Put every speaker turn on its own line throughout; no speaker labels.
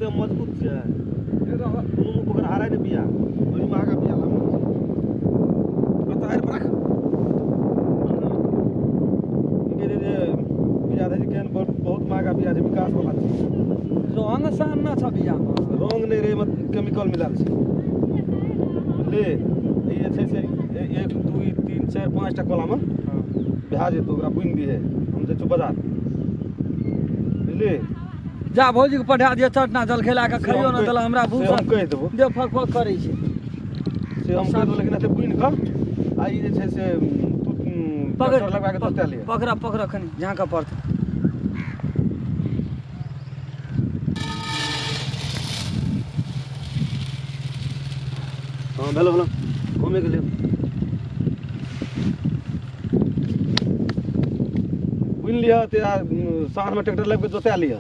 एते मजबूत छै कोनो मुँह पकड़ हारै ने बिया बड़ी महगा बिया लाबै छै कतऽ आरि पर राख की कहै छै जे बिया रहै छै केहन बहुत महगा बिया छै विकास वाला छै
रंग सामना छ बियामे।
रंग नहि रहै, एहिमे केमिकल मिलायल छै, बुझलियै? ई जे छै से 1 2 3 4 5 टा कलामे भए जेतौ। ओकरा बुनि दिहे, हम जाइ छियौ बाजार, बुझलियै?
जा भौजी के पठा दिअ चटना जलखै लए कऽ।
से
खइयो
हम
ने देलक हमरा भूख
से हम कहि देबो।
देह फक फक करै छै।
से हम कहि देबो, लेकिन एते बुनि कऽ आ ई जे छै से तू
पकड़
ट्रैक्टर लगा कऽ जोता लिअ।
पकड़ पकड़, कनि झाँकऽ पड़तै।
हँ, भेलो भेलो, घूमे गेलियै। बुनि लिअ ते साँझमे ट्रैक्टर लाबि कऽ जोता लिअ,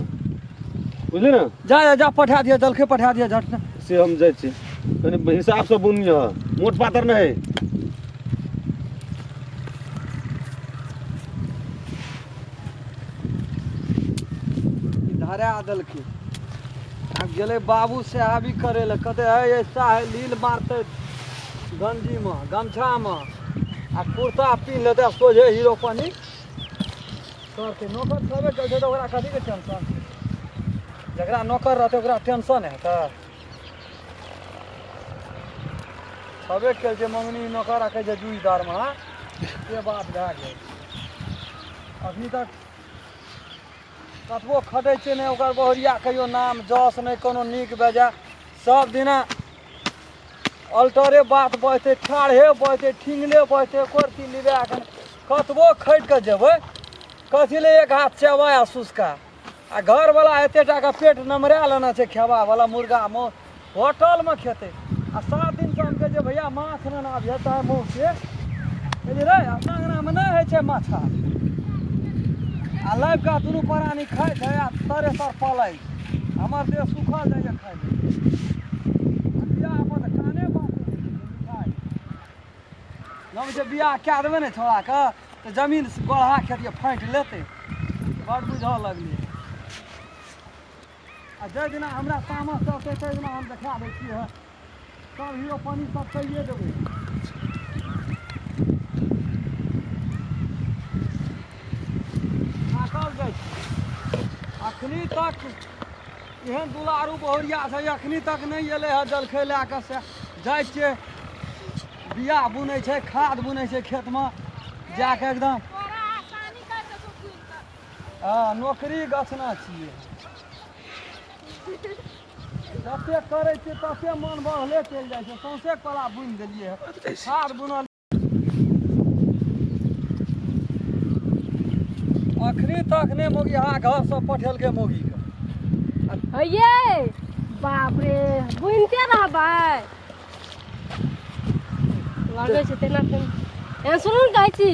बुझली ने?
जा जा जा, पठा दिअ जलखै, पठा दिअ झट ने।
से हम जाइ छी, कनि हिसाबसँ बुनिह, मोट पातर नहि।
धरा देलकै। आब गेलै बाबू साहेबी करै लए। कहतै है साहेब लील मारतै गंजीमे गमछामे आ कुर्ता पिन्ह लेतै आ सोझे हीरो पानी करतै। नौकर छेबे करै छै तऽ ओकरा कथीके टेंशन? जकरा नौकर रहतै ओकरा टेंशन हेतै? छेबे कयल छै मंगनी नौकर राखै छै जूही दरमाहा, से बात भए गेल। अखनी तक कतबो खटै छै नहि ओकर बहुरिया कहियो नाम जस नहि कोनो नीक बेजाय। सब दिना अल्टरे बात बजतै, ठाढ़े बजतै, ठिंगले बजतै, एको रत्ती लिबा कऽ नहि। कतबो खटि कऽ जेबै कथी ले, एक हाथ चेबा आ सुसका आ घरवला एते टाके पेट नमरा लेने छै। खेबावला मुर्गा माउस होटलमे खेतै आ 7 दिनसँ हम कहै छियै, भैया माछ नेने आबिहे तऽ मौसे कहै रे अपना अङ्गनामे नहि होइ छै माछा। आ लाबि कऽ दुनू प्राणी खाइ छै आ तरे तर पलै छै। हमर देह सुखल जाइए खाइ लए। आ बियाह पर तऽ काने बात मिठाइ हम जे बियाह कए देबै ने छोड़ाके तऽ जमीन गोढ़ा खेतियै फाँटि लेतै। बड़ बुझऽ लगलियै। आ जाहि दिना हमरा तामस चढ़तै ताहि दिना हम देखा दै छियै, सब हीरो पानी सब कहिए देबै। थाकल जाइ छी। अखनी तक एहन दुलारू बहुरिया छै, अखनी तक नहि एलै हँ जलखै लए कऽ। से जाइ छियै, बिया बुनै छै, खाद बुनै छै खेतमे जाके एकदम।
तोरा आसानी कर देतौ बुनि कऽ।
हँ, नौकरी गछना छियै। जते करै छियै तते मन बढ़ले चलि जाइ छै। सौंसे कला बुनि देलियै हँ, खाद बुनल। अखनी तक नहि मौगी अहाँ घरसँ पठेलकै मौगीके।
ये बाप रे, बुनिते रहबै लगै छै तेना तेना। एहन सुनू ने, कहै छी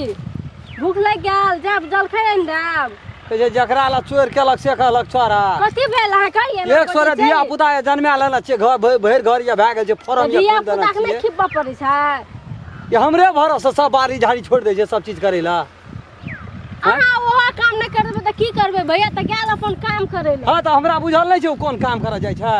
भूख लागि गेल, जायब जलखै आनि देब।
कहै छै जकरा लए चोरि केलक से कहलक चोरा।
कथी भेल अहाँ कहिए?
एक सौ रे धिया पुता जन्मा लेने छियै, घर भरि घर ये भए गेल छै, फॉर्म ये
धिया
खोलि देने
पुता के नहि
छियै।
खिबऽ पड़ै छै।
ये हमरे भरोसे सब बाड़ी झाड़ी छोड़ि दै छै सब चीज करै लए।
अहाँ ओहो काम नहि करबै तऽ की करबै? भैया तऽ गेल अपन काम करै लए।
हँ, तऽ हमरा बुझल नहि छै ओ कोन काम करऽ जाइ छै।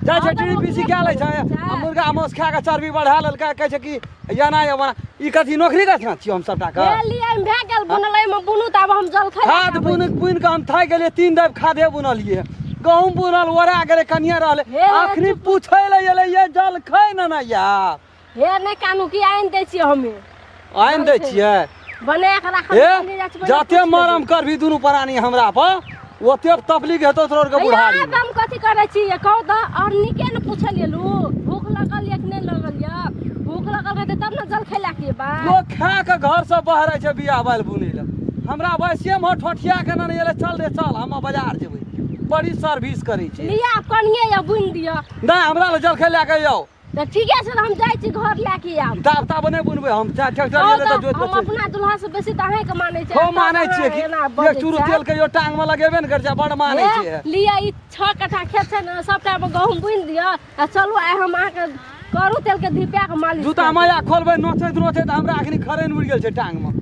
जाइ छै
हँ, तऽ
टी पी सी
ओकरे
कए लै छै
छै।
आ मुर्गा मांस खा कऽ चर्बी बढ़ा लेलकै। कहै छै कि एना ये ओना। ई कथी नौकरी कथी छियै हम सबटा के?
हे लिअ, एहिमे भए गेल बुनल, एहिमे बुनू तऽ आब हम जलखै लए
खाद
आबै
बुन
छी।
बुनि कऽ हम थाकि गेलियै। 3 दाबि खादे बुनलियै, गहूँम बुनल ओरा गेलै, कनिये रहलै।
हे, हे,
अखनी पूछै लए एलै ये जलखै ने ने यार।
हे नहि कानू, की आनि दै छियै हमे।
आनि दै छियै।
बना कऽ राखल।
हे
चलि जाइ छियै,
जते
पूछि लेबै।
मरम करबी दुनू प्राणी हमरा पर ओते तकलीफ हेतौ तोर के
भैया,
बुढ़ारी।
आब हम कथी करै छी कहू तऽ? आओर नीके ने पूछल एलू, भूख लगल यऽ कि नहि लगल यऽ? भूख लगल रहतै तब ने जलखै लए के एबै।
लोक खा के घर से बहरै छै बियाह बाल बुनै लए। हमरा वैसे में ठोठिया के ने एलै, चल रे चल, हम बाजार जेबै। बड़ी सर्विस करै छै।
लिअ आब कनिये यऽ, बुनि दिअ।
नहि, हमरा लग जलखै लए के आउ।
तऽ ठीके छै, तऽ हम जाइ छी घर लए के आयब।
ताब ताब नहि बुनबै हम ट्रैक्टर
कहू
एलै तऽ
तऽ
जोति
हम
कऽ चलि।
अपना दुल्हा से बेसी तऽ अहाँके मानै छी।
खूब मानै छियै कि एक चूरू तेल कहियो टांग में लगेबे ने करै छै, बड़ मानै छियै।
लिअ, ई 6 कट्ठा खेत छै ने, सबटा मे गहूम बुनि दिअ आ चलू, आइ हम अहाँके करू तेल के धिपा के मालिश
जूता
कऽ देब।
माया खोलबै नोचैत नोचैत हमरा अखनी खरैन उड़ि गेल छै टांग में।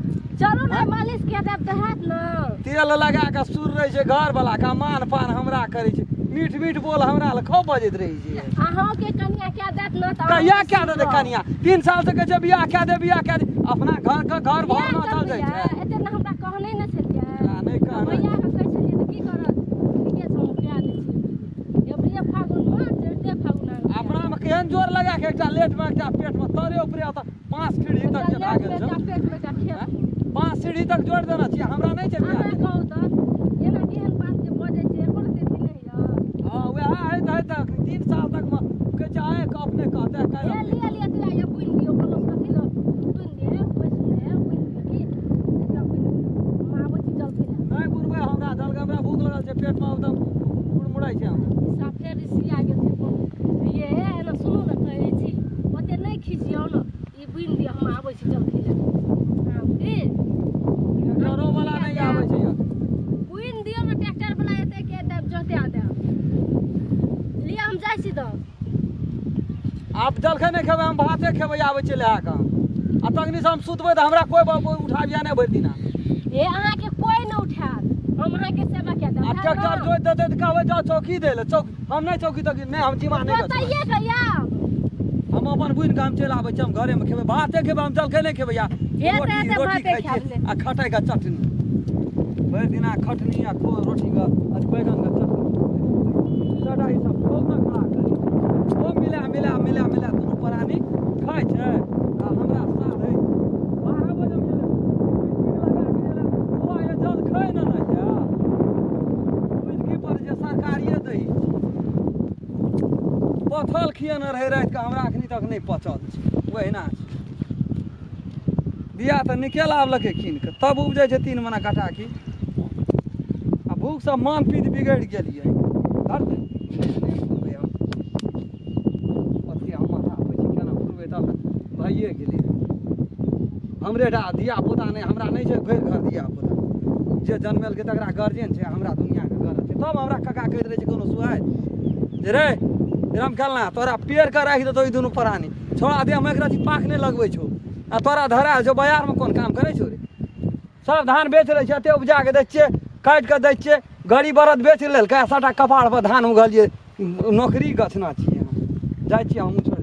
चलू ने, मालिश कए देब तऽ हैत ने।
तेल लगा कऽ सुर रहै छै घर वाला के, मान पान हमरा करै छै। मीठ मीठ बोल हमरा लग खूब बजैत रहै छै।
अहाँके कनिया कए देत ने तऽ
कहिया कए देतै कनिया? 3 साल से कहै छै बियाह कए दे, बियाह कए दे। अपना घर के घर भर
बियाह
न चल जाइ
करबै
छै।
एते ने हमरा कहने ने छलियै।
आ नहि कहने।
भैया के कहै छलियै तऽ की करत? ठीके छै, हम कए दै छियै। एबरिये फागुनमे चढ़िते फागुन आबै।
अपना मे केहन जोर लगा के एकटा लेट मे एकटा पेट मे तरे ऊपरे ओतऽ 5 सीढ़ी तक जे भए गेल
एकटा
छै।
पेट मे एकटा खेत मे।
5 सीढ़ी तक जोड़ि देने छियै, हमरा नहि छै बियाह।
अहाँ कहू तऽ एना केहन बात जे बजै छै, एको रत्ती अथी नहि यऽ।
हँ, वएह होइत होइत तक 3 साल तक मे कहै छै आइ अपने कहतै काल्हि
हे
अपने।
लिअ लिअ तोरा ये बुनि दियौ, कोनो कथी लऽ बुनि दे, पैसो दे, बुनि दियौ की? एकरा बुनि दियौ। हम आबै छी जलखै लए।
नहि बुनबै हमरा जलखै, हमरा भूख लगल छै, पेट मे एकदम मुड़मुड़ाइ छै हमरा।
साफे ऋषिया गेल छै कोन। ये एना सुनू ने कहै छी, ओते नहि खिसियौ ने, ई बुनि दियौ, हम आबै छी जलखै लए। हँ, की?
ट्रैक्टरो वाला नहि आबै छै एखन।
बुनि दियौ ने, ट्रैक्टर वाला एतै के देब, जोते देब। लिअ हम जाइ छी तऽ।
आब जलखै नहि खेबै हम, भाते खेबै, आबै छियै लए कऽ। आ तखनी से हम सुतबै तऽ हमरा कोइ बाबू उठाबिया नहि भरि दिना।
हे अहाँके कोइ नहि उठायत, हम अहाँके सेवा कए देब।
आ ट्रैक्टर जोति देतै तऽ कहबै जाउ चौकी दै लए। चौक हम नहि, चौकी तौकी नहि, हम जिमा नहि गछबै।
जोतैये के आयब।
हम अपन बुनि कऽ हम चलि आबै छी, हम घरेमे खेबै, भाते खेबै, हम जलखै नहि खेबै। आ
हे तऽ
रोटी
एते
रोटी
भाते
खाइ
खायब
छियै
ले।
आ खटाइके चटनी भरि दिना खटनी आ खो रोटीके अथी बैगनके चटनी सबटा ई सब खूब ने खा करी खूब मिला मिला मिला मिला दुनू प्राणी खाइ छै। आ हमरा साढ़े 12 बजे हम एलै, लगा के एलै, बौआ ये जलखै ने नहि यऽ। बुझि की पड़ै छै सरकारिए दै छै। पथल खियेने रहै रातिके, हमरा एखनी तक नहि पचल छै, ओहिना छै। बिया तऽ निके लाबलकै कीन कऽ, तब उपजै छै 3 मना कटा की। आ भूखसँ मन पीत बिगड़ि गेलियै। धर दे। नहि बुनबै हम। ओते हम माथा होइ छै केना बुनबै तब भइए गेलै। हमरे टा धिया पुता नहि, हमरा नहि छै भरि घर धिया पुता। जे जनमेलकै तकरा गार्जियन छै, हमरा दुनिआँके गरज छै। तब हमरा काका कहैत रहै छै कोनो सुहाइत जे रे राम खेलना तोरा पेड़ के राखि देतौ ई दुनू प्राणी, छोड़ा देहमे एक रत्ती पाख नहि लगबै छौ आ तोरा धरायल छौ, बाजारमे कोन काम करै छौ रे? सब धान बेच लै छै, एते उपजा के दै छियै, काटि कऽ दै छियै, गड़ी बरद बेच लेलकै आ सबटा कपार पर धान उगलियै। नौकरी गछना छियै हम, जाइ छियै हमहूँ छोड़ि।